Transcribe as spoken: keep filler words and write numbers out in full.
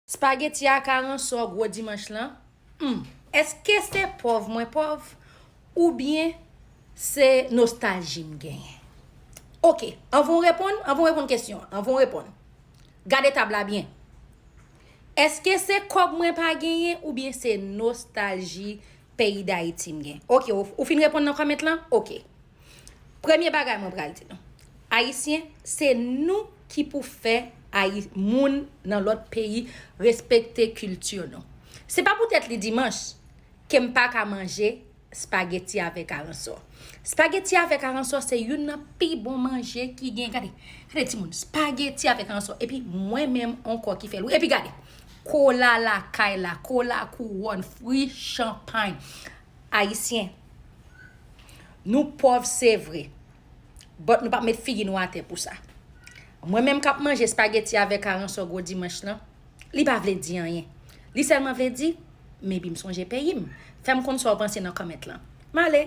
Spageti ak aransò gwo dimanch lan, hmm, èske se pòv mwen pòv oubyen se nostalji m genyen? Oke, anvan w reponn, anvan w reponn kesyon an, anvan w reponn. Gade tab la byen. Èske se kòb mwen pa genyen oubyen se nostalji peyi Dayiti m gen? Oke, ou, ou fin reponn nan kòmant lan? Oke. Premye bagay mwen pral di nou. Ayisyen, se nou ki pou fè ayi, moun nan lòt peyi respekte kilti nou. Se pa poutèt li dimanch ke m pa ka manje spageti avèk aransò. Spageti avèk aransò se youn nan pi bon manje ki gen. Gade, gade timoun, spageti avèk aransò. Epi mwen menm ankò ki fè l. Wi, epi gade, kola lakay la, kola kouwòn, fwi chanpay. Ayisyen, nou pòv se vre, but nou p ap met figi nou atè pou sa. Mwen menm k ap manje spageti avèk aransò gwo dimanch lan, li pa vle di anyen. Li sèlman vle di, maybe m sonje peyi m. Fè m konn sa w panse nan kòmant lan. M ale.